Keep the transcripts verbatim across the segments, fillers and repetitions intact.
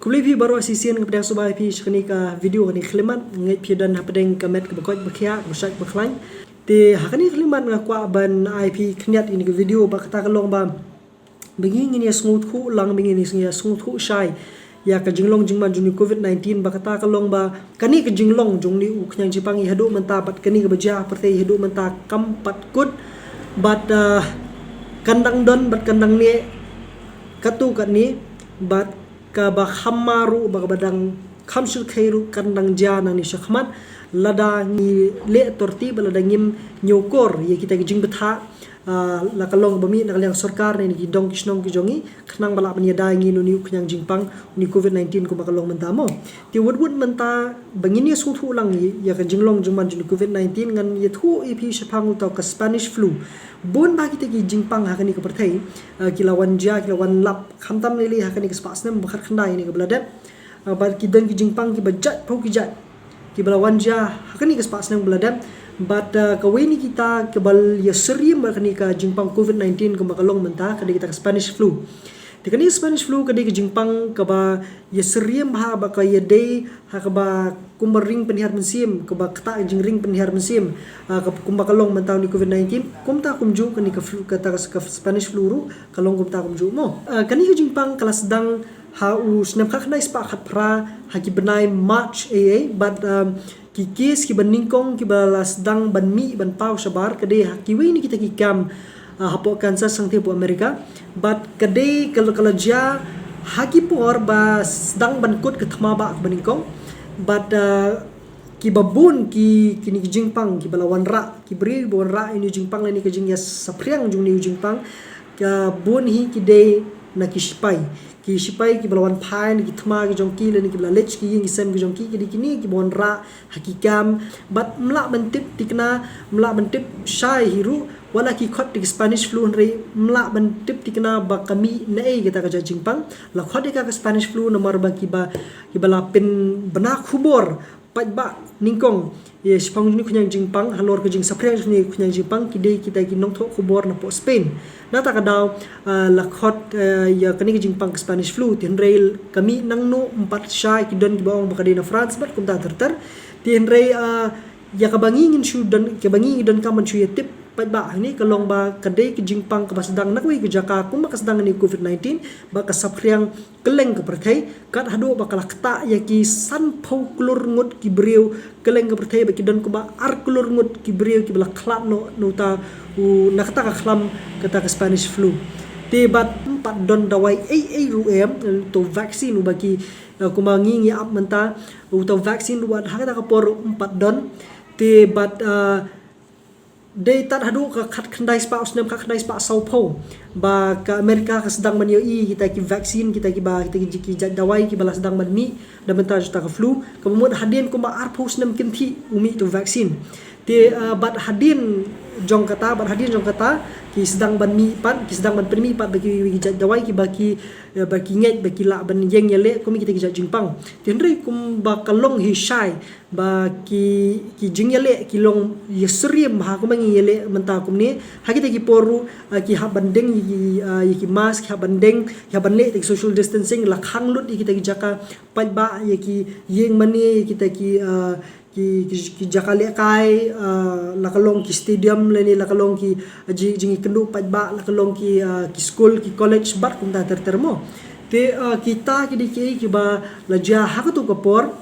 Khublei phi baroh shisien, nga pdiang sngewbha ïa phi sha kane ka video, kane ka khlieh mat. Ngeit phi don hapdeng ka met kaba koit ba khiah, kaba shait ba khlaiñ. Te ha kane ka khlieh mat nga kwah ban ai phi khyndiat ïa kane ka video ba kata ka long ba ba ngi ngin ïa sngewthuh lang, ba ngi ngin ïa sngewthuh shai ïa ka jinglong jingman jong une u covid nineteen, ba kata ka long ba kane ka jinglong jong une u khñiang jingpang ïa haduh mynta bad kane kaba jia ha pyrthei ïa haduh mynta kam pat kut, bad, ah, kan dang don bad kan dang neh katto katne, bad kaba kham ma ruh, ba kaba dang kham shyrkhei ruh kan dang jia nangne shakhmat, lada ngi leh torti, ba lada ngim ñiewkor ïa kita ki jingbthah, ah, la ka long ba mih na ka liang sorkar ne na ki dong ki shnong ki jong ngi, khnang ba lah ban ïada ïa ngi na une u khñiang jingpang, une u covid nineteen kumba ka long mynta mo. Te wut wut mynta ba ngin ïa sngewthuh lang ïa ka jinglong jingman jong une u covid nineteen, ngan ïathuh ïa phi shaphang uta u ka Spanish flu. Bun bah kita ki jingpang ha kane ka pyrthei, ah, ki la wan jia, ki la wan lap, khamtam lei lei ha kane ka spah snem ba khatkhyndai ne kaba la dep. Ah, bad ki don ki jingpang kiba jait phew ki jait kiba la wan jia ha kane ka spah snem ba la dep. Bad, ah, kawei na kita kaba ïasyriem bad kane ka jingpang covid nineteen kumba ka long mynta, ka dei kita ka Spanish flu. Te kane ka Spanish flu ka dei ka jingpang kaba ïasyriem bha, ba ka ïadei ha kaba kumba ring pynhiar mynsiem, kaba ktah ka jingring pynhiar mynsiem, ah, ka, kumba ka long mynta une u covid nineteen, kumta kumjuh kane ka flu, kata ka, ka Spanish flu ruh ka long kumta kumjuh mo. Ah, kane ka jingpang ka la sdang ha u snem khatkhyndai spah khatphra ha ki bnai March ei ei, bad, um, ki case kiba nyngkong kiba la sdang ban mih ban paw shabar ka dei ha kiwei na kita ki kam, ah, hapoh Kansas sangtei hapoh America. Bad ka dei ka la, ka la jia ha ki por ba sdang ban kut ka thma bah kaba nyngkong. Bad, ah, kiba bun ki, kine ki jingpang kiba la wanrah, ki briew ba wanrah ïa une u jingpang lane ka jingïasaphriang jong une u jingpang, ka bun hi ki dei na ki shipai. Ki shipai kiba la wan phai na ki thma ki jong ki lane kiba la leit ki ïing ki sem ki jong ki, ki dei kine kiba wanrah ha ki kam. Bad ym lah ban tip thikna, ym lah ban tip shai hi ruh, wat la ki khot da ka Spanish flu hynrei ym lah ban tip thikna ba ka mih naei kata ka jait jingpang. La khot ïa ka ka Spanish flu namar ba kiba, kiba la pynbna khubor paidbah nyngkong ïa shaphang une u khñiang jingpang halor ka jingsaphriang une u khñiang jingpang ki dei kita ki nongthoh khubor napoh Spain. Nangta ka daw, ah, la khot, ah, ïa kane ka jingpang ka Spanish flu. Te hynrei ka mih nangno ym pat shai, ki don kiba ong ba ka dei na France bad kumta ter ter. Te hynrei, ah, ïa kaba ngi ngin shu don, kaba ngi ngi donkam ban shu ïa tip paidbah hangne ka long ba ka dei ka jingpang kaba sdang na kawei ka jaka kumba ka sdang une u covid nineteen, ba ka saphriang kylleng ka pyrthei, kat haduh ba ka la ktah ïa ki sanphew klur ngut ki briew kylleng ka pyrthei, ba ki don kumba ar klur ngut ki briew kiba la khlad noh na uta u, na kata ka khlam kata ka Spanish flu. Te bad ym pat don dawai ei ei ruh em, uta u vaccine uba ki, eh, kumba ngi ngi ap mynta, uta u vaccine ruh bad ha kata ka por ruh ym pat don. Te bad, eh, dei tad haduh ka khatkhyndai spah u snem, khatkhyndai spah sawphew, ba ka America ka sdang ban ïohi kita ki vaccine, kita kiba, kita ki, ki jait dawai kiba la sdang ban mih da bynta jong uta ka flu. Kaba mut hadien kumba arphew snem kynthih u mih uta u vaccine. Te, ah, bad hadien jong kata, bad hadien jong kata ki sdang ban mih pat, ki sdang ban pynmih pat ba ki, ki jait dawai kiba ki, eh, ba ki ngeit ba ki lah ban ïeng ïaleh kum kita ki jait jingpang. Te hynrei kumba ka long hi shai ba ki, ki jingïaleh ki long ïasyriem ha kumba ngi ïaleh mynta kumne. Ha kita ki por ruh, ah, ki hap ban deng ïa ki, ah, ïa ki mask, ki hap ban deng, ki hap ban leh ïa ki social distancing, la khang lut ïa kita ki jaka paidbah, ïa ki ïing mane, ïa kita ki, ah, ki, ki, ki jaka lehkai, ah, la ka long ki stadium lane la ka long ki, ah, jing, jingïakynduh paidbah, la ka long ki, ah, ki skul, ki college bad kumta ter ter mo. Te, ah, kita ki dei kiei kiba la jia ha katu ka por.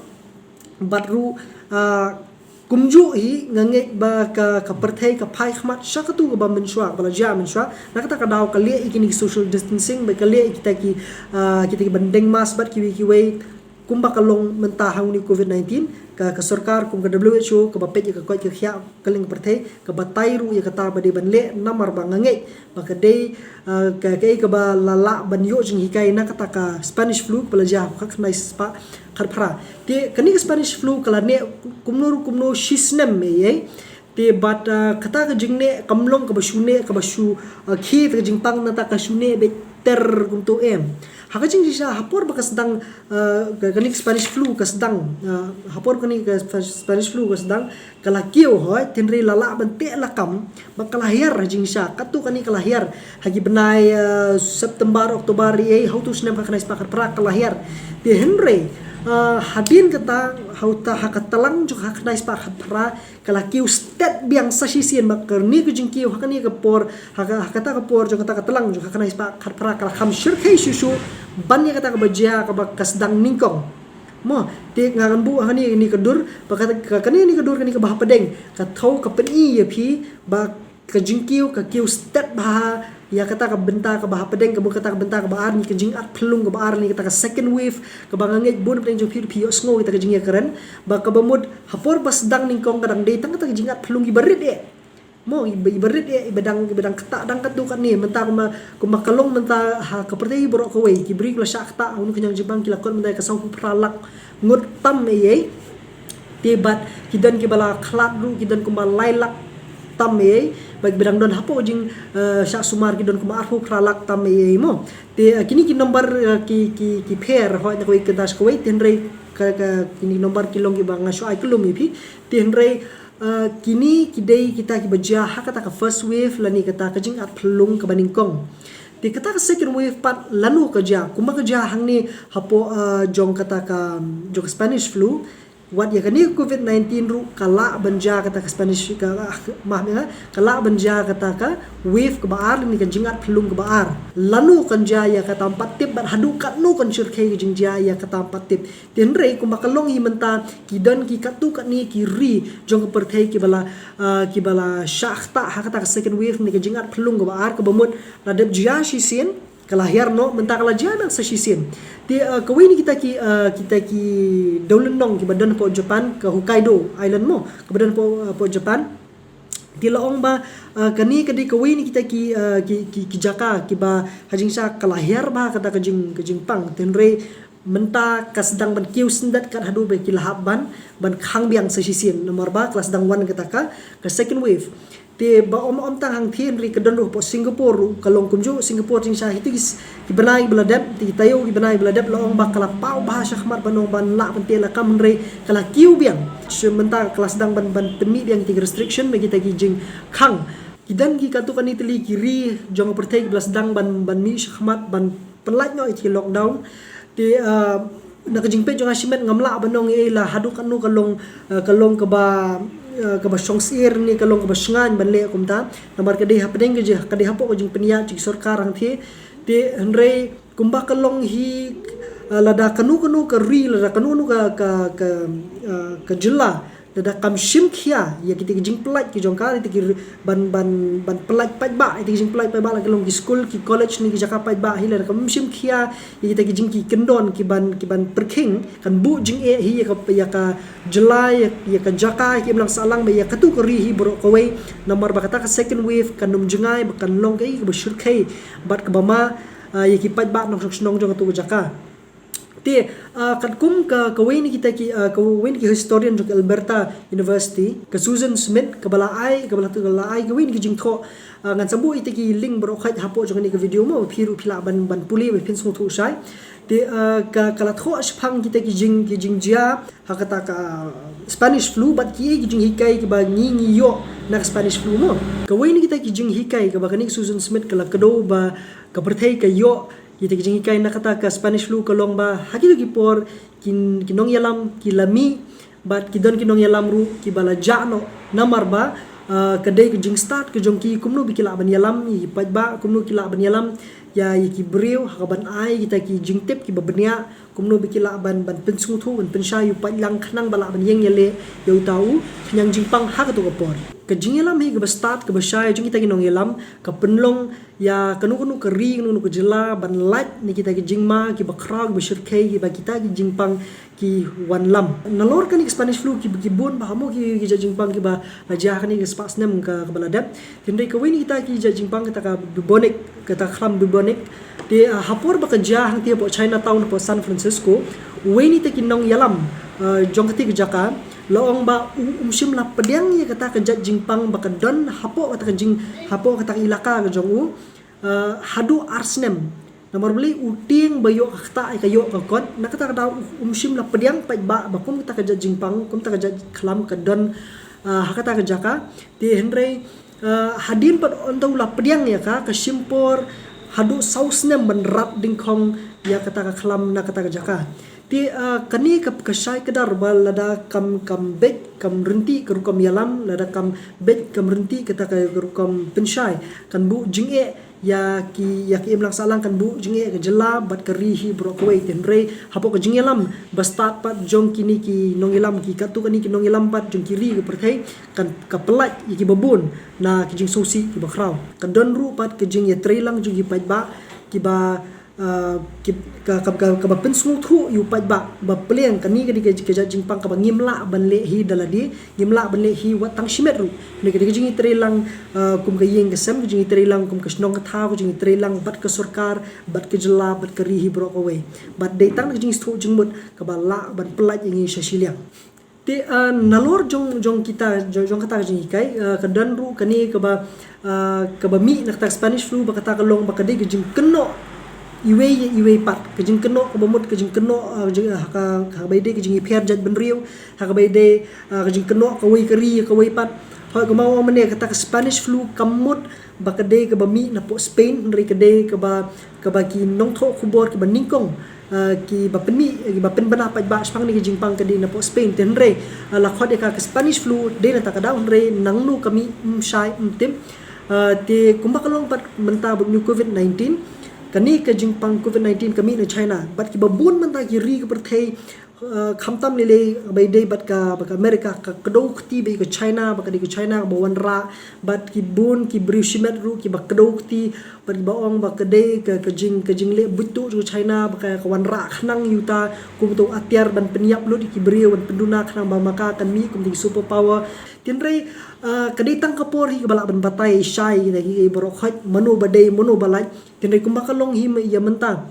Bad ruh, ah, kumjuh hi nga ngeit ba ka, ka pyrthei ka phai khmat sha katu kaba mynshuwa, ba la jia mynshuwa. Na kata ka daw ka leh ïa kine ki social distancing, ba ka leh ïa kita ki, ah, kita ki ban deng mask bad kiwei kiwei, kumba ka long mynta ha une u covid nineteen, ka, ka sorkar kum ka W H O kaba peit ïa ka koit ka khiah kylleng ka pyrthei, ka batai ruh ïa kata ba dei ban leh, namar ba nga ngeit ba ka dei, ah, ka, kaei kaba la lah ban ïoh jinghikai na kata ka Spanish flu kaba la jia ha khatkhyndai spah khatphra. Te kane ka Spanish flu ka la neh kumno ruh kumno shi snem ei ei. Te bad, ah, kata ka jingneh kam long kaba shu neh, kaba shu, ah, khie, kata ka jingpang nangta ka shu neh beit ter kumto em. Ha ka jingshisha, ha por ba ka sdang, eh, ka, kane ka Spanish flu ka sdang, eh, ha por kane ka Sp-, Spanish flu ka sdang, ka la kiew hoi, hynrei la lah ban teh lakam, ba ka la hiar ha jingshisha, katto katne ka la hiar, ha ki bnai, eh, September, October, eh, ha utu u snem khatkhyndai spah khatphra ka la hiar. Te hynrei, eh, hadien kata, ha uta, ha ka tlang jong khatkhyndai spah khatphra, ka la kiew stet biang sa shisien, ba kane ka jingkiew ha kane ka por, ha ka, ha kata ka por jong kata ka tlang jong khatkhyndai spah khatphra ka la kham shyrkhei shuh shuh ban ïa kata kaba jia kaba ka sdang nyngkong. Mo, te nga ngan buh ha kane, kane ka dur, ba ka, ka, kane, kane ka dur, kane kaba hapdeng, ka thew ka pyni ïa phi ba ka jingkiew ka kiew stet bha ïa kata ka bynta kaba hapdeng, ka mut kata ka bynta kaba ar, ne ka jingat phyllung kaba ar, ne kata ka second wave, kaba nga ngeit bun pdeng jong phi, phi ïohsngew ïa kata ka jingïakren, ba kaba mut ha por ba sdang nyngkong ka dang dei tang kata ka jingat phyllung iba rit eh. Mo, iba, iba rit eh, iba dang, iba dang ktah dang katto katne, mynta kumba, kumba ka long mynta ha ka pyrthei baroh kawei, ki briew ki la shah ktah, ha une u khñiang jingpang ki la kot mynta ka sawphew phra lak ngut tam eh. Te bad ki don kiba la khlad ruh, ki don kumba lai lak tam eh, bad kiba dang don hapoh jing, eh, shah sumar ki don kumba arphew phra lak tam eh mo. Te, eh, kine ki number, eh, ki, ki, ki pher hoi na kawei ka dei sha kawei, te hynrei ka, ka, kine ki number ki long kiba nga shu ai kyllum ïa phi. Te hynrei, eh, kine ki dei kita kiba jia ha kata ka first wave lane kata ka jingat phyllung kaba nyngkong. Te kata ka second wave pat lano ka jia, kumba ka jia hangne hapoh, eh, jong kata ka, jong ka Spanish flu. Wat ïa kane ka covid nineteen ruh ka lah ban jia kata ka Spanish ka, ah, map ïa nga, ka lah ban jia kata ka wave kaba ar lane ka jingat phyllung kaba ar. Lano kan jia ïa kata ym pat tip, bad haduh katno kan shyrkhei ka jingjia ïa kata ym pat tip. Te hynrei kumba ka long hi mynta, ki don ki katto katne ki ri jong ka pyrthei kiba la, ah, kiba la shah ktah ha kata ka second wave ne ka jingat phyllung kaba ar, kaba mut la dep jia shisien, ka la hiar noh, mynta ka la jia biang sa shisien. Te, ah, kawei na kita ki, ah, kita ki dewlynnong kiba don hapoh Japan, ka Hokkaido Island mo, kaba don hapoh, ah, hapoh Japan. Te la ong ba, ah, kane ka dei kawei na kita ki, ah, ki, ki, ki jaka kiba ha jingshisha ka la hiar bha kata ka jing, ka jingpang. Te hynrei mynta ka sdang ban kiew stet kat haduh ba ki la hap ban, ban khang biang sa shisien. Namar ba ka la sdang wan kata ka, ka second wave. Te ba ym, ym tang hangtei hynrei ka don ruh hapoh Singapore ruh ka long kumjuh. Singapore jingshisha ha kito ki s-, ki bnai ba la dep, te ki taïew ki bnai ba la dep la ong ba ka la paw bha shakhmat ban ong ban lah ban teh lakam hynrei ka la kiew biang. Shu mynta ka la sdang ban, ban pynmih biang kita ki restriction, ba kita ki jingkhang. Ki don ki katto katne tylli ki ri jong ka pyrthei kiba la sdang ban, ban mih shakhmat ban pyllait noh ïa ki lockdown. Te, ah, na ka jingpeit jong nga shimet ngam lah ban ong ei ei la haduh katno ka long, ah, ka long kaba, ah, kaba shongshit ne ka long kaba shngaiñ ban leh kumta. Namar ka dei hapdeng ka jing, ka dei hapoh ka jingpynïaid jong ki sorkar hangtei. Te hynrei kumba ka long hi, ah, lada kano kano ka ri, lada kano kano ka, ka, ka, ah, ka jylla, lada kam shim khia ïa kita ki jingpyllait ki jong ka, kita ki ri-, ban, ban, ban pyllait paidbah, kita ki jingpyllait paidbah, la ki long ki skul, ki college ne ki jaka paidbah hi, lada kam shim khia ïa kita ki jing, ki kyndon ki ban, ki ban pyrkhing, kan buh jingeh hi ïa ka, ïa ka jylla, ïa, ïa ka jaka, ïa ka imlang sahlang, bad ïa kato ka ri hi baroh kawei. Namar ba kata ka second wave kan ym jngai, ba kan long kaei kaba shyrkhei bad kaba ma, ah, ïa ki paidbah nongshong shnong jong kato ka jaka. Te, ah, katkum ka, kawei na kita ki, ah, kawei na ki historian jong ka Alberta University, ka Susan Smith, kaba la ai, kaba la, kaba la ai kawei na ki jingthoh, ah, ngan sa buh ïa kita ki link baroh khoit hapoh jong kane ka video mo, phi ruh phi lah ban, ban pule, ba phin sngewthuh shai. Te, ah, ka, ka la thoh shaphang kita ki jing, ki jingjia ha kata ka, ah, Spanish flu, bad kiei ki jinghikai kiba ngi, ngi ïoh na ka Spanish flu mo. Kawei na kita ki jinghikai kaba kane ka Susan Smith ka la kdew ba ka pyrthei ka ïoh ïa kita ki jinghikai na kata ka Spanish flu ka long ba ha kito ki por ki, ki nongïalam ki la mih, bad ki don ki nongïalam ruh kiba la jah noh. Namar ba, ah, ka dei ka jingstad ka jong ki, kumno ba ki lah ban ïalam ïa ki paidbah, kumno ki lah ban ïalam ïa, ïa ki briew ha kaban ai kita ki jingtip kiba bniah, kumno ba ki lah ban, ban pynsngewthuh, ban pynshai ïa u paidlang khnang ba lah ban ïeng ïaleh ïa uta u khñiang jingpang ha kato ka por. Ka jingïalam hi kaba stad kaba shai jong kita ki nongïalam ka pynlong ïa kano kano ka ri, kano kano ka jylla ban lait na kita ki jingma kiba khraw, kiba shyrkhei, kiba kita ki jingpang ki wanlam. Nalor kane ka Spanish flu ki, ki bun bha mo ki, ki jait jingpang kiba la jia ha kane ka spah snem ka, kaba la dep. Hynrei kawei na kita ki jait jingpang kata ka bubonic, kata ka khlam bubonic. Te, ah, ha por ba ka jia hangtei hapoh Chinatown hapoh San Francisco, uwei na kita ki nongïalam, ah, jong kata ka jaka la ong ba u, um shym la pdiang ïa kata ka jait jingpang ba ka don hapoh kata ka jing, hapoh kata ka ilaka ka jong u, ah, haduh ar snem. Namar balei? U tieng ba ïoh ka ktah ïa ka ïoh ka kot, na kata ka daw um shym la pdiang paidbah ba kum kata ka jait jingpang, kum kata ka jait khlam ka don, ah, ha kata ka jaka. Te hynrei, ah, hadien pat hangta u la pdiang ïa ka, ka shim por haduh saw snem ban rat dyngkhong ïa kata ka khlam na kata ka jaka. Te, ah, kane ka, ka shai kdar ba lada kam, kam beit kam ryntih ka rukom ïalam, lada kam beit kam ryntih kata ka rukom pynshai, kan buh jingeh ïa ki, ïa ki imlang sahlang, kan buh jingeh ka jylla bad ka ri hi baroh kawei. Te hynrei hapoh ka jingïalam ba stad pat jong kine ki nongïalam, ki katto katne ki nongïalam pat jong ki ri ka pyrthei, kan, ka pyllait ïa kiba bun na ki jingsngewsih kiba khraw. Ka don ruh pat ka jingïatreilang jong ki paidbah kiba, ah, ki, ka, ka, ka, kaba pynsngewthuh ïa u paidbah ba pliang kane ka dei ka, ka jait jingpang kaba ngim lah ban leh hi da lade, ngim lah ban leh hi wat tang shimet ruh. Hynrei ka dei ka jingïatreilang, ah, kum ka ïing ka sem, ka jingïatreilang kum ka shnong ka thaw, ka jingïatreilang bad ka sorkar, bad ka jylla, bad ka ri hi baroh kawei. Bad dei tang ka jingsngewthuh jingmut kaba lah ban pyllait ïa ngi sha shiliang. Te, ah, nalor jong, jong kita, jong, jong kata ka jinghikai, ah, ka don ruh kane kaba, ah, kaba mih na kata ka Spanish flu, ba kata ka long ba ka dei ka jingkynnoh iwei ïa iwei pat, ka jingkynnoh kaba mut ka jingkynnoh, ah, jing, ah, ka, kaba ïadei ka jingïapher jait bynriew, ha kaba ïadei, ah, ka jingkynnoh kawei ka ri ïa kawei pat. Hooid, kumba ong mynne, kata ka Spanish flu kam mut ba ka dei kaba mih napoh Spain, hynrei ka dei kaba, kaba ki nongthoh khubor kiba nyngkong, ah, kiba pynmih, kiba pynbna paidbah shaphang kane ka jingpang ka dei napoh Spain. Te hynrei, ah, la khot ïa ka ka Spanish flu dei na kata ka daw, hynrei nangno ka mih ym shai ym tip. Ah, te kumba ka long pat mynta bad une u covid nineteen, kane ka jingpang covid nineteen ka mih na China, bad kiba bun mynta ki ri ka pyrthei, ah, khamtam lei lei ba ïadei bad ka, bad ka America, ka kdew kti bad ka China, ba ka dei ka China kaba wanrah, bad ki bun ki briew shimet ruh kiba kdew kti, bad kiba ong ba ka dei ka, ka jing, ka jingleh buit tuh jong ka China, ba ka, ka wanrah khnang ïa uta kum uto u atiar ban pynïap lut ïa ki briew, ban pynduna khnang ba ma ka kan mih kum uto u super power. Te hynrei, ah, ka dei tang ka por hi kaba lah ban batai shai ïa ki, ïa baroh khoit, mano ba dei, mano ba lait. Te hynrei kumba ka long hi ïa mynta,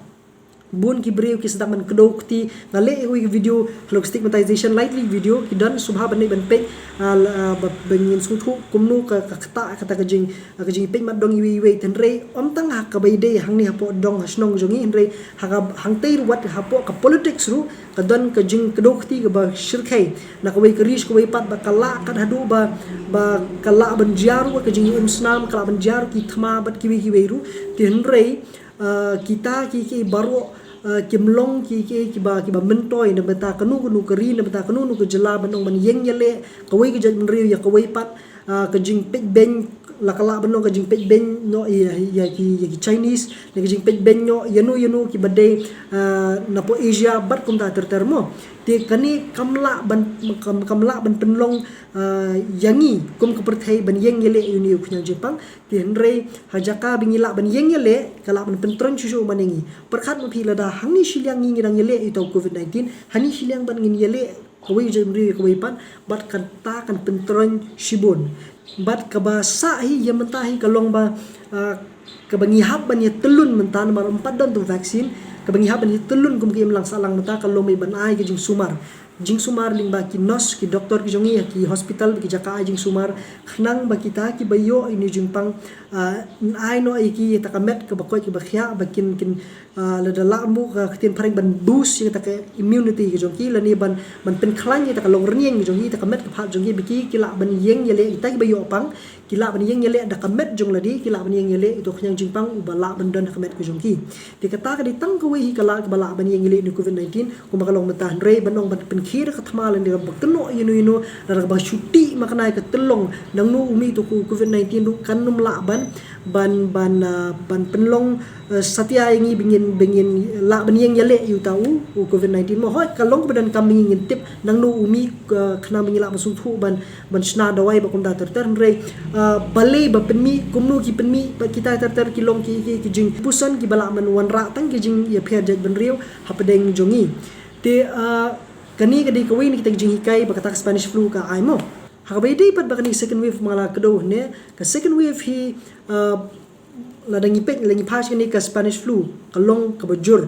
bun ki briew ki sdang ban kdew kti. Nga leh ïa kawei ka video halor ka stigmatization, lightly video, ki don, sngewbha ban leit ban peit, ah, la, ah, ba, ba ngin sngewthuh kumno ka, ka ktah kata ka jing, ah, ka jingpeit mat dong iwei iwei. Te hynrei ym tang ha kaba ïadei hangne hapoh dong ha shnong jong ngi, hynrei ha ka, hangtei ruh wat hapoh ka politics ruh ka don ka jingkdew kti kaba shyrkhei na kawei ka ri sha kawei pat, ba ka lah kat haduh ba, ba ka lah ban jia ruh ka jingim snam, ka lah ban jia ruh ki thma bad kiwei kiwei ruh. Te hynrei, ah, kita ki, ki baroh, ah, kim long ki, ki, kiba, kiba myntoi na bynta kano kano ka ri, na bynta kano kano ka jylla, ban ong ban ïeng ïaleh kawei ka jaitbynriew ïa kawei pat, ah, ka jingpeit beiñ, la ka lah ban long ka jingpeit beiñ noh ïa, ïa ki, ïa ki Chinese, ne ka jingpeit beiñ noh ïano ïano kiba dei, ah, napoh Asia bad kumta ter ter mo. Te kane kam lah ban, kam, kam lah ban pynlong, ah, ïa ngi kum ka pyrthei ban ïeng ïaleh ïa une u khñiang jingpang. Te hynrei ha jaka ba ngi lah ban ïeng ïaleh, ka lah ban pyntroiñ shuh shuh man ïa ngi. Pyrkhat ma phi, lada hangne shiliang ngi, ngi dang ïaleh ïa uta u covid nineteen, hangne shiliang pat ngin ïaleh kawei u jaitbynriew ïa kawei pat, bad kata kan pyntroiñ shibun. Bad kaba sah hi ïa mynta hi ka long ba, ah, kaba ngi hap ban ïatyllun mynta, namar ym pat don uta u vaccine, kaba ngi hap ban ïatyllun kum ka imlang sahlang mynta ka long ba ban ai ka jingsumar. Jingsumar lyngba ki nurse, ki doktor ki jong ngi ha ki hospital, ki jaka ai jingsumar, khnang ba kita kiba ïoh ïa une u jingpang, ah, yn ai noh ïa ki ïa kata ka met kaba koit kaba khiah, ba kin, kin, ah, lada lah mo ka ktien phareng, ban boost ïa kata ka immunity ka jong ki, lane ban, ban pynkhlaiñ ïa kata ka longrynïeng ka jong ki, ïa kata ka met ka phad jong ki, ba ki, ki lah ban ïeng ïaleh, kita kiba ïoh pang, ki lah ban ïeng ïaleh da ka met jong lade, ki lah ban ïeng ïaleh ïa uto u khñiang jingpang uba lah ban don ha ka met ka jong ki. Te kata ka dei tang kawei hi ka lad kaba lah ban ïeng ïaleh ïa une u covid nineteen, kumba ka long mynta, hynrei ban ong ban pynkhie da ka thma lane da kaba kynnoh ïano ïano, lada kaba shu tih makna ïa ka tyllong nangno u mih uto u covid nineteen ruh kan ym lah ban, ban, ban, ah, ban pynlong, eh, satia ïa ngi ba ngin, ba ngin lah ban ïeng ïaleh ïa uta u, u covid nineteen mo. Hooid, ka long kaba donkam ba ngi ngin tip nangno u mih, eh, khnang ba ngi lah ban sngewthuh ban, ban shna dawai bad kumta ter ter, hynrei, ah, balei ba pynmih, kumno ki pynmih, bad kita ter ter ki long ki, ki, ki jingpuson kiba lah ban wanrah tang ki jingïapher jaitbynriew hapdeng jong ngi. Te, ah, kane ka dei kawei na kita ki jinghikai ba kata ka Spanish flu ka ai mo. Ha kaba ïadei pat bad kane ka second wave ba nga la kdew hangne, ka second wave hi, ah, lada ngi peit, lada ngi phai sha kane ka Spanish flu, ka long kaba jur.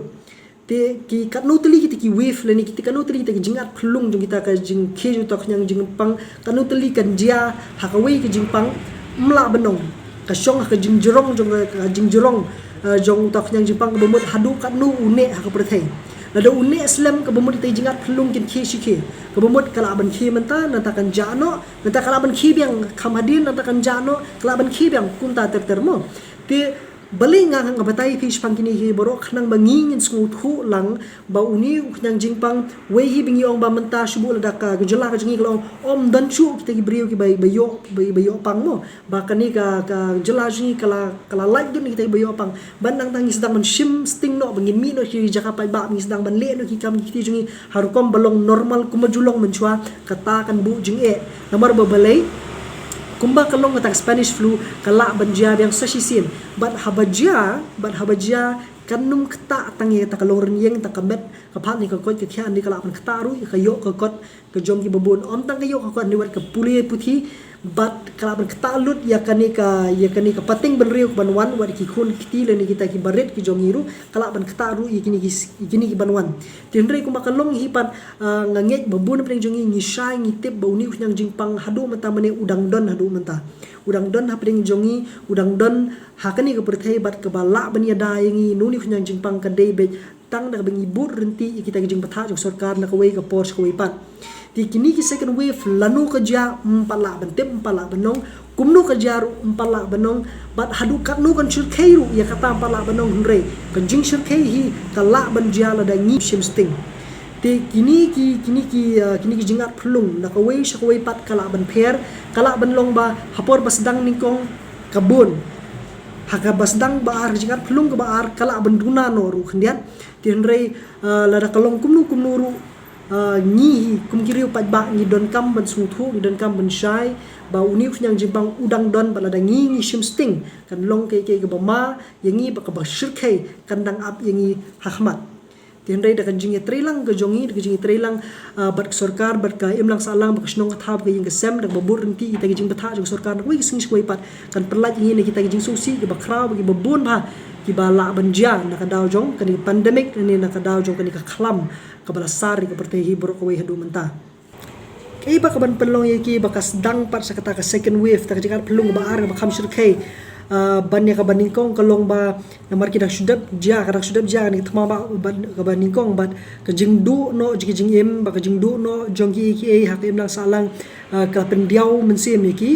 Te ki katno tylli kita ki wave lane kita katno tylli kita ki jingat khyllung jong kita ka jingkhie jong uta u khñiang jingpang, katno tylli kan jia ha kawei ka jingpang, ym lah ban ong. Ka shong ha ka jingjrong jong ka, ka jingjrong, jong uta u khñiang jingpang kaba mut haduh katno u neh ha ka pyrthei. Lada u neh slem kaba mut ita i jingngeit phyllung kin khie shi khie. Kaba mut ka lah ban khie mynta, nangta kan jah noh, nangta ka lah ban khie biang kham hadien, nangta kan jah noh, ka lah ban khie biang kumta ter ter mo. Te balei nga nga batai phi shaphang kine hi baroh khnang ba ngi ngin sngewthuh lang ba une u khñiang jingpang wei hi ba ngi ong ba mynta shu buh lada ka jylla ka jong ngi ka long ym don shuh kita ki briew kiba ïoh ba ïoh pang mo. Ba kane ka ka jylla jong ngi ka la ka la lait dun kita kiba ïoh pang. Ban nangta ngi sdang ban shim sting noh ba ngin mih noh ki jaka paidbah ngi sdang ban leh noh ki kam ki kti jong ngi ha rukom ba long normal kumba ju long mynshuwa kata kan buh jingeh. Namar ba balei kumba ka long kata ka Spanish flu ka lah ban jia biang sa shisien. Bad haba jia, bad haba jia kan ym ktah tang ïa kata ka long rynïeng, kata ka met, ka phad ne ka koit, ka khiah ne ka lah ban ktah ruh ïa ka ïoh ka kot ka jong kiba bun. Ym tang ka ïoh ka kot ne wat ka pule puthi bad ka lah ban ktah lut ïa kane ka ïa kane ka pateng bynriew kaban wan wat ki khun ki kti lane kita kiba rit ki jong ngi ruh ka lah ban ktah ruh ïa kine ki ïa kine kiban wan. Te hynrei kumba ka long hi pat, ah, nga ngeit ba bun na pdeng jong ngi ngi shai ngi tip ba une u khñiang jingpang haduh mynta mane u dang don haduh mynta. U dang don ha pdeng jong ngi, u dang don ha kane ka pyrthei bad kaba lah ban ïada ïa ngi na une u khñiang jingpang ka dei beit tang da kaba ngi bud rynti ïa kita ki jingbthah jong sorkar na kawei ka por sha kawei pat. Te kine ki second wave lano ka jia ym pat lah ban tip, ym pat lah ban ong, kumno ka jia ruh ym pat lah ban ong, bad haduh katno kan shyrkhei ruh ïa kata ym pat lah ban ong, hynrei ka jingshyrkhei hi ka lah ban jia lada ngi shim sting. Te kine ki kine ki, ah, kine ki jingngeit phyllung na kawei sha kawei pat ka lah ban pher, ka lah ban long ba ha por ba sdang nyngkong ka bun. Ha kaba sdang ba ar, ka jingngeit phyllung kaba ar ka lah ban duna noh ruh khyndiat. Te hynrei, ah, lada ka long kumno kumno ruh, ah, ngi hi kum ki riew paidbah ngi donkam ban sngewthuh, ngi donkam ban shai ba une u khñiang jingpang u dang don bad lada ngi ngi shim sting kan long kaei kaei kaba ma ïa ngi bad kaba shyrkhei kan dang ap ïa ngi ha khmat. Te hynrei da ka jingïatreilang ka jong ngi, da ka jingïatreilang, ah, bad ka sorkar, bad ka imlang sahlang, bad ka shnong ka thaw, bad ka ïing ka sem, da kaba bud rynti ïa kita ki jingbthah jong ka sorkar na kawei ka sngi sha kawei pat kan pynlait ïa ngi na kita ki jingsngewsih kiba khraw bad kiba bun bha kiba lah ban jia na ka daw jong kane ka pandemic ne na ka daw jong kane ka khlam kaba la sar ïa ka pyrthei hi baroh kawei haduh mynta. Kaei ba ka ban pynlong ïa ki ba ka sdang pat sa kata ka second wave, ta ka jingngeit phyllung ba ar kaba kham shyrkhei, ah, ban ïa kaba nyngkong ka long ba namar ki dang shu dep jia, ka dang shu dep jia kane ka thma ba, ba kaba nyngkong bad ka jingduh noh jong ki jingim bad ka jingduh noh jong kiei kiei ha ka imlang sahlang, ah, ka pyndiaw mynsiem ïa ki.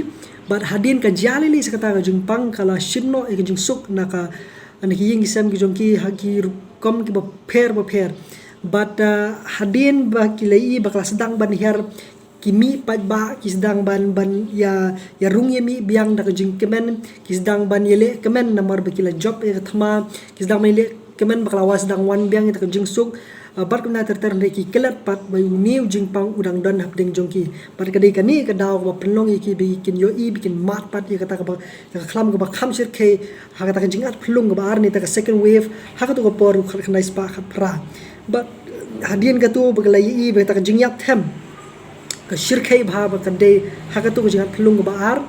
Bad hadien ka jia lei lei sa kata ka jingpang ka la shim noh ïa ka jingsuk na ka na ki ïing ki sem ki jong ki ha ki rukom kiba pher ba pher. Bad, ah, hadien ba ki la ïohi ba ka la sdang ban hiar ki mih paidbah, ki sdang ban ban ïa ïa rung ïa mih biang da ka jingkmen, ki sdang ban ïaleh kmen namar ba ki la jop ïa ka thma, ki sdang ban ïaleh kmen ba ka la wan sdang wan biang ïa ka jingsuk. Ah, bad kumta ter ter hynrei ki klet pat ba une u jingpang u dang don hapdeng jong ki. Bad ka dei kane ka daw kaba pynlong ïa ki ba kin ïohi ba kin mad pat ïa kata kaba, ïa ka khlam kaba kham shyrkhei ha kata ka jingngeit phyllung kaba ar ne ta ka second wave ha kato ka por u khat khyndai spah khat phra. Bad hadien kato ba ka la ïohi ba kata ka jingïap them ka shyrkhei bha ba ka dei ha kato ka jingngeit phyllung kaba ar.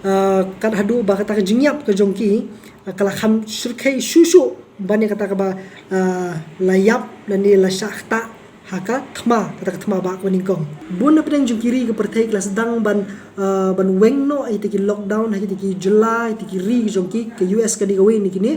Ah, kat haduh ba kata ka jingïap ka jong ki, ah, ka la kham shyrkhei shuh shuh ban ïa kata kaba, ah, la ïap lane la shah ktah ha ka thma, kata ka thma ba kaba nyngkong. Bun na pdeng jong ki ri ka pyrthei ki la sdang ban, ah, ban weng noh ïa kita ki lockdown ha kita ki jylla, ïa kita ki ri ka jong ki, ka U S ka dei kawei na kine,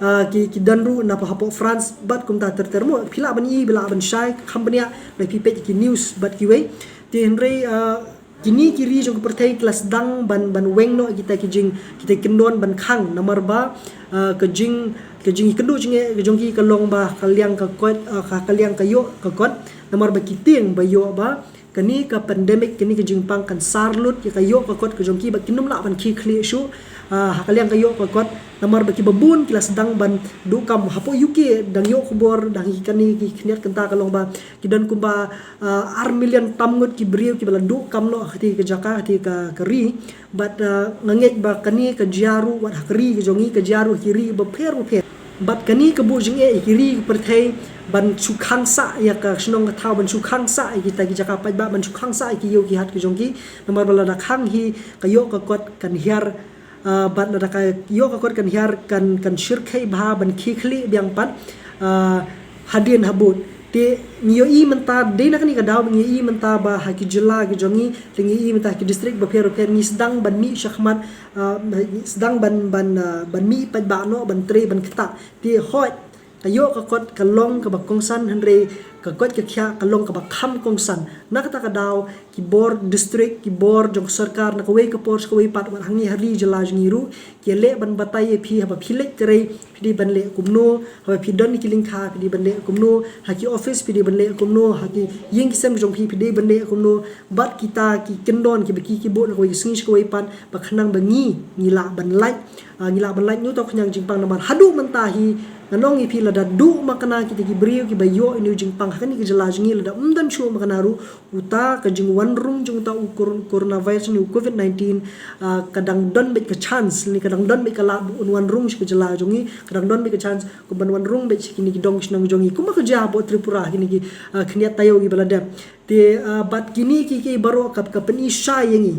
ah, ki ki don ruh na hapoh France bad kumta ter ter mo. Phi lah ban ïohi, phi lah ban shai, kham bniah lada phi peit ïa ki news bad kiwei. Te hynrei, ah, kine ki ri jong ka pyrthei ki la sdang ban ban weng noh kita ki jing, kita ki kyndon ban khang namar ba, ah, ka jing, ka jingkynduh jingeh ka jong ki ka long ba ha ka liang ka kot, ah, ha ka liang ka ïoh ka kot namar ba ki tieng ba ïoh ba kane ka pandemic, kane ka jingpang kan sar lut ïa ka ïoh ka kot ka jong ki ba kin ym lah ban khie khlieh shuh, ah, ha ka liang ka ïoh ka kot namar ba kiba bun ki la sdang ban duh kam. Hapoh U K dang ïoh khubor dang hi kane ki khyndiat kynta ka long ba ki don kumba, ah, ar million tam ngut ki briew kiba la duh kam noh ha kata ka jaka, ha kata ka, ka ri. Bad, ah, nga ngeit ba kane ka jia ruh wat ha ka ri ka jong ngi, ka jia ruh ha ki ri ba pher ba pher. Bad kane ka buh jingeh ïa ki ri ka pyrthei ban shu khang sah ïa ka shnong ka thaw, ban shu khang sah ïa kita ki jaka paidbah, ban shu khang sah ïa ki ïew ki hat ka jong ki. Namar ba lada khang hi ka ïoh ka kot kan hiar, ah, bad lada ka ïoh ka kot kan hiar kan, kan shyrkhei bha ban khie khlieh biang pat, ah, hadien habud. Te ngi ïohi mynta, dei na kane ka daw ngi ïohi mynta ba ha ki jylla ki jong ngi, te ngi ïohi mynta ha ki district bapher bapher ngi sdang ban mih shakhmat, ah, sdang ban ban ah, ban mih paidbah noh, ban trei ban ktah. Te hooid, ka ïoh ka kot ka long kaba kongsan, hynrei ka koit ka khiah ka long kaba kham kongsan. Na kata ka daw ki bor district, ki bor jong sorkar, na kawei ka por sha kawei pat, wat hangne ha ri jylla jong ngi ruh, ki leh ban batai ïa phi, haba phi leit trei phi dei ban leh kumno, haba phi don ki lyngkha phi dei ban leh kumno, ha ki office phi dei ban leh kumno, ha ki ïing ki sem jong phi phi dei ban leh kumno. Bad kita ki kyndon kiba ki ki buh na kawei ka sngi sha kawei pat, ba khnang ba ngi ngi lah ban lait, ah, ngi lah ban lait na uta u khñiang jingpang. Namar haduh mynta hi, ngan ong ïa phi, lada duh makna kita ki briew kiba ïoh ïa une u jingpang ha kane ka jylla jong ngi, lada ym don shuh makna ruh, uta ka jingwan rung jong uta u cor-, coronavirus ne u covid nineteen, ah, ka dang don beit ka chance, ne ka dang don beit ka lad ba un wan rung sha ka jylla jong ngi, ka dang don beit ka chance ka ban wan rung beit sha kine ki dong shnong jong ngi, kumba ka jia hapoh Tripura, kine ki, ah, khyndiat taïew kiba la dep. Te, ah, bad kine ki, ki baroh ka, ka pyni shai ïa ngi.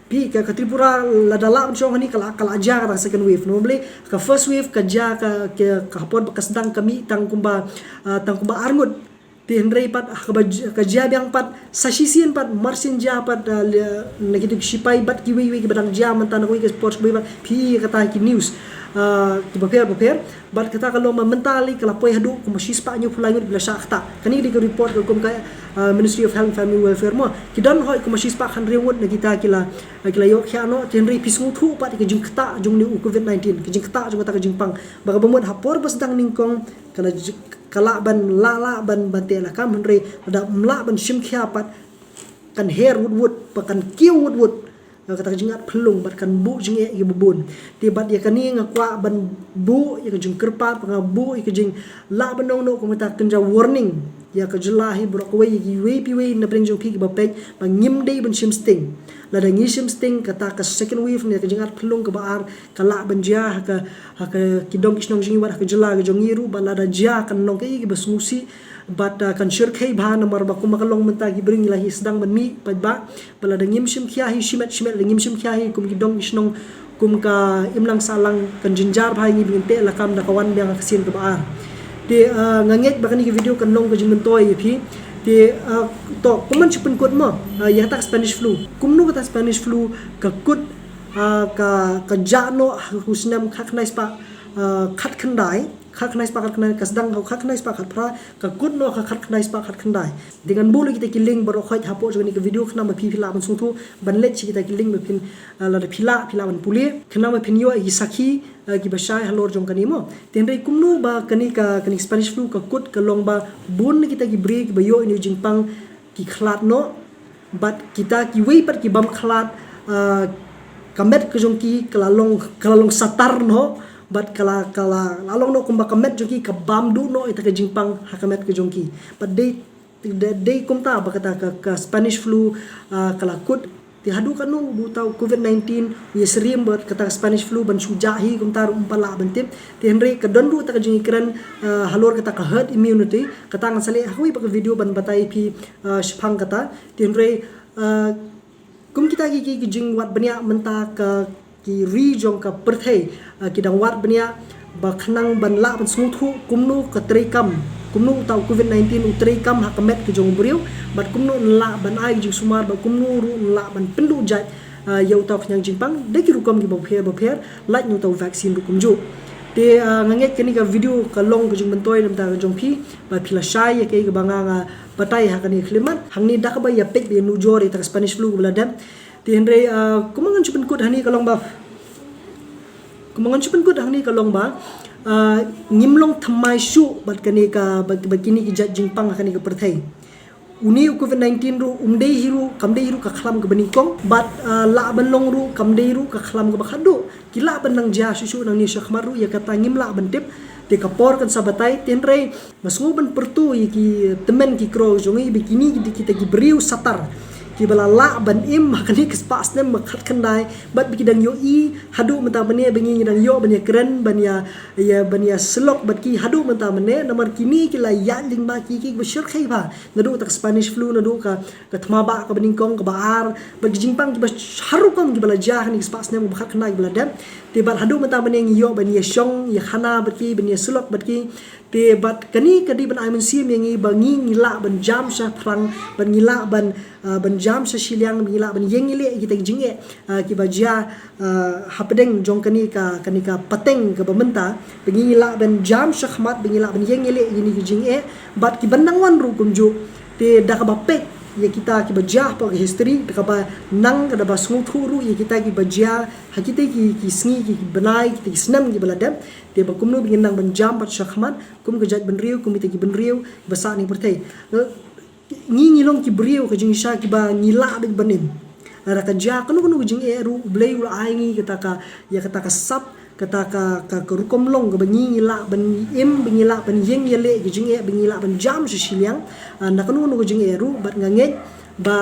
Phi, ka, ka Tripura lada lah ban shong hangne ka la, ka la jia kata ka second wave. Namar balei, ka first wave ka jia ka, ka, ka hapor ba ka sdang ka mih tang kumba, ah, tang kumba arngut. Te hynrei pat, ah, kaba j-, ka jia biang pat sa shisien pat, marsien jia pat, ah, le-, na kitu ki shipai bad kiwei kiwei kiba dang jia mynta na kawei ka por sha kawei pat, phi ïohi kata ki news, ah, kiba pher bapher. Bad kata ka long ba mynta lei ka la poi haduh kumba shispah hynñiewphew lai ngut ba la shah ktah. Kane dei ka report ka kum ka, ah, Ministry of Health and Family Welfare mo. Ki don hooid kumba shispah khathynriew ngut na kita ki la, ah, ki la ïoh khiah noh. Te hynrei phi sngewthuh pat ïa ka jingktah jong une u covid nineteen, ka jingktah jong kata ka jingpang. Ba kaba mut ha por ba sdang nyngkong ka la j-, ka lah ban, lah, lah ban, ban teh lakam, hynrei lada ym lah ban shim khia pat, kan her wut wut, ba kan kiew wut wut, ah, kata ka jingat phyllung, bad kan buh jingeh ïa kiba bun. Te bad ïa kane nga kwah ban buh ïa ka jingkyrpad, ba nga buh ïa ka jinglah ban ong noh kum kata kynja warning ïa ka jylla hi baroh kawei, ïa kiwei pa iwei na pdeng jong phi kiba peit, ba ngim dei ban shim sting. Lada ngi shim sting, kata ka second wave ne ka jingat phyllung kaba ar ka lah ban jia ha ka, ha ka ki dong ki shnong jong ngi, wat ha ka jylla ka jong ngi ruh, bad lada jia kan long kaei kaba sngewsih bad, ah, kan shyrkhei bha. Namar ba kumba ka long mynta ki briew ngi la hi sdang ban mih paidbah, bad lada ngim shim khia hi shimet shimet, lada ngim shim khia hi kum ki dong ki shnong, kum ka imlang sahlang, kan jynjar bha ïa ngi ba ngin teh lakam da ka wan biang ha ka sien kaba ar. Te, ah, nga ngeit ba kane ka video kan long ka jingmyntoi ïa phi. Te, ah, to, kumno ngan shu pynkut mo, ah, ïa kata ka Spanish flu. Kumno kata Spanish flu ka kut, ah, ka, ka jah noh ha u snem khatkhyndai spah, ah, khatkhyndai, khatkhyndai spah khatkhyndai, ka sdang ha u khatkhyndai spah khatphra, ka kut noh ha khatkhyndai spah khatkhyndai. Te ngan buh lut kita ki link baroh khoit hapoh jong kane ka video khnang ba phi phi lah ban sngewthuh, ban leit sha kita ki link ba phin, ah, lada phi lah, phi lah ban pule, khnang ba phin ïoh ïa ki sakhi, ah, kiba shai halor jong kane mo. Te hynrei kumno ba kane ka, kane ka Spanish flu ka kut, ka long ba bun na kita ki briew kiba ïoh ïa une u jingpang ki khlad noh, bad kita kiwei pat ki bym khlad, ah, ka met ka jong ki ka la long, ka la long satar noh, bad ka la, ka la, la long noh kumba ka met jong ki ka bam duh noh ïa kata ka jingpang ha ka met ka jong ki. Bad dei, dei, dei kumta ba kata ka, ka Spanish flu, ah, ka la kut. Te haduh katno ba uta u covid nineteen u ïasyriem bad kata ka Spanish flu ban shu jah hi kumta ruh ym pat lah ban tip. Te hynrei ka don ruh kata ka jingïakren, ah, halor kata ka herd immunity, kata ngan sa leh ha kawei pat ka video ban batai ïa phi, ah, shaphang kata. Te hynrei, ah, kum kita ki, ki, ki jingwad bniah mynta ka, ki ri jong ka pyrthei, ah, ki dang wad bniah ba khnang ban lah ban sngewthuh kumno ka treikam, kumno uta u covid nineteen u treikam ha ka met ka jong u briew, bad kumno yn lah ban ai ka jingsumar, bad kumno ruh yn lah ban pynduh jait, ah, ïa uta u khñiang jingpang da ki rukom kiba pher ba pher, lait na uta u vaccine ruh kumjuh. Te, ah, nga ngeit kane ka video ka long ka jingmyntoi na ka bynta ka jong phi, ba phi la shai ïa kaei kaba nga, nga batai ha kane ka khyllipmat. Hangne da kaba ïa peit ba ïa nujor ïa kata ka Spanish flu kaba la dep. Te hynrei, ah, kumba ngan shu pynkut hangne ka long ba, kumba ngan shu pynkut hangne ka long ba, ah, ngim long thymmai shuh bad kane ka, bad, bad kine ki jait jingpang ha kane ka pyrthei. Une u covid nineteen ruh um dei hi ruh, kam dei hi ruh ka khlam kaba nyngkong, bad, ah, lah ban long ruh kam dei ruh ka khlam kaba khatduh. Ki lah ban nang jia shuh shuh nangne shakhmat ruh, ïa kata ngim lah ban tip. Te ka por kan sa batai. Te hynrei nga sngew ban pyrto ïa ki tymmen ki kro jong ngi ba kine ki dei kita ki briew satar kiba la lah ban im ha kane ka spah snem ba khatkhyndai, bad ba ki dang ïohi haduh mynta mynne ba ngi ngi dang ïoh ban ïakren, ban ïa, ïa, ban ïasyllok bad ki haduh mynta mynne. Namar kine ki la ïaid lyngba ki, ki ba shyrkhei bha, naduh kata ka Spanish flu, naduh ka, ka thma bah kaba nyngkong, kaba ar, bad ki jingpang kiba har rukom kiba la jia ha kane ka spah snem ba khatkhyndai kiba la dep. Te bad haduh mynta mynne ngi ïoh ban ïashong ïakhana bad ki, ban ïasyllok bad ki. Te bad kane ka dei ban ai mynsiem ïa ngi ba ngi ngi lah ban jam shaphrang, ba ngi lah ban, ah, ban jam sha shiliang, ba ngi lah ban ïeng ïaleh ïa kita ki jingeh, ah, kiba jia, ah, hapdeng jong kane ka, kane ka pateng kaba mynta, ba ngi ngi lah ban jam shakhmat, ba ngi lah ban ïeng ïaleh ïa kine ki jingeh, bad kiban nang wan ruh kumjuh. Te da kaba peit ïa kita kiba jia hapoh ka history, da kaba nang, da kaba sngewthuh ruh ïa kita kiba jia ha kita ki, ki sngi, ki, ki bnai, kita ki snem kiba la dep. Te ba kumno ba ngin nang ban jam bad shakhmat kum ka jaitbynriew, kum kita ki bynriew ba sah ha ine i pyrthei. Ngi ngi long ki briew ka jingshisha kiba ngi lah beit ban im. Lada ka jia kano kano ka jingeh ruh, U Blei u la ai ngi kata ka, ïa kata ka sap, kata ka, ka, ka rukom long kaba ngi ngi lah ban im, ba ngi lah ban ïeng ïaleh ïa ka jingeh, ba ngi lah ban jam sha shiliang, ah, na kano kano ka jingeh ruh. Bad nga ngeit ba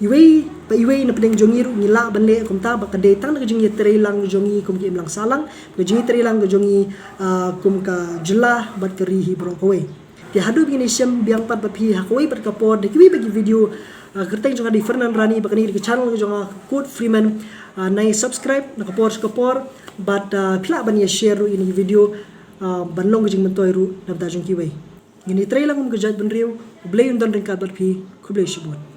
iwei pa iwei na pdeng jong ngi ruh ngi lah ban leh kumta, ba ka dei tang da ka jingïatreilang jong ngi kum ki imlang sahlang, ka jingïatreilang ka jong ngi, ah, kum ka jylla bad ka ri hi baroh kawei. Te haduh ba ngin ïashem biang pat bad phi ha kawei pat ka por da kiwei pat ki video, ah, kyrteng jong nga dei Fernand Rani, bad kane ka dei ka channel ka jong nga, Kut Freeman. Ah, nang subscribe na ka por sha ka por, bad, ah, phi lah ban ïa share ruh ïa kine ki video, ah, ban long ka jingmyntoi ruh na bynta jong kiwei. Ngin ïatreilang kum ka jaitbynriew. U Blei un don ryngkat bad phi. Khublei shibun.